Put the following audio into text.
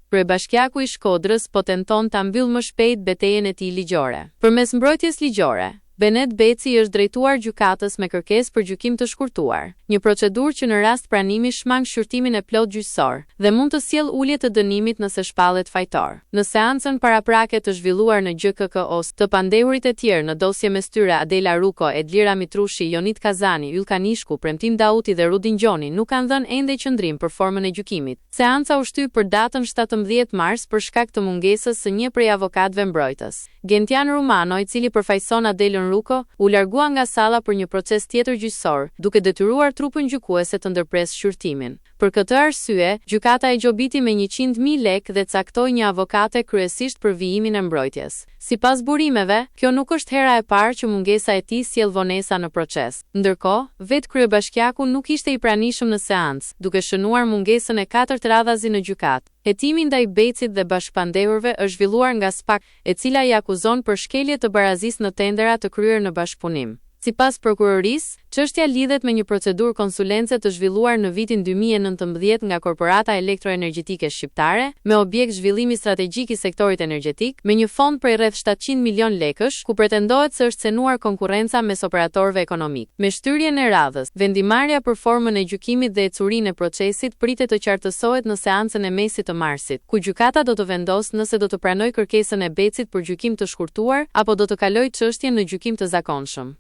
Kryebashkiaku i Shkodrës po tenton ta mbyllë më shpejt betejën e tij ligjore. Përmes mbrojtjes ligjore, Benet Beci i është drejtuar gjykatës me kërkesë për gjykim të shkurtuar, një procedurë që në rast pranimi shmang shqyrtimin e plotë gjyqësor dhe mund të sjellë ulje të dënimit nëse shpallet fajtor. Në seancën paraprake të zhvilluar në GJKKO, të pandehurit e tjerë në dosje mes tyre Adela Ruko, Edlira Mitrushi, Jonid Kazani, Yllka Nishku, Premtim Dauti dhe Rudin Gjoni nuk kanë dhënë ende qëndrim për formën e gjykimit. Seanca u shty për datën 17 mars për shkak të mungesës së një prej avokatëve mbrojtës. Gentian Rumano, i cili përfaqëson Adelën Ruko, u largua nga salla për një proces tjetër gjyqësor, duke detyruar trupën gjykuese të ndërpresë shqyrtimin. Për këtë arsye, gjykata e gjobiti me 100,000 lekë dhe caktoi një avokate kryesisht për vijimin e mbrojtjes. Sipas burimeve, kjo nuk është hera e parë që mungesa e tij sjell vonesa në proces. Ndërkohë, vetë kryebashkiaku nuk ishte i pranishëm në seancë, duke shënuar mungesën e katërt radhazi në gjykatë. Hetimi ndaj Becit dhe bashkëpandehurve është zhvilluar nga spak, e cila i akuzon për shkelje të barazisë në tendera të kryer në bashkëpunim. Sipas prokurorisë, çështja lidhet me një procedurë konsulence të zhvilluar në vitin 2019 nga Korporata Elektroenergjetike Shqiptare, me objekt Zhvillimi strategjik i sektorit energjetik, me një fond prej rreth 700 milionë lekësh, ku pretendohet se është cenuar konkurrenca mes operatorëve ekonomikë. Me shtyrjen e radhës, vendimmarrja për formën e gjykimit dhe ecurinë e procesit pritet të qartësohet në seancën e mesit të marsit, ku gjykata do të vendosë nëse do të pranojë kërkesën e Becit për gjykim të shkurtuar apo do të kalojë çështjen në gjykim të zakonshëm.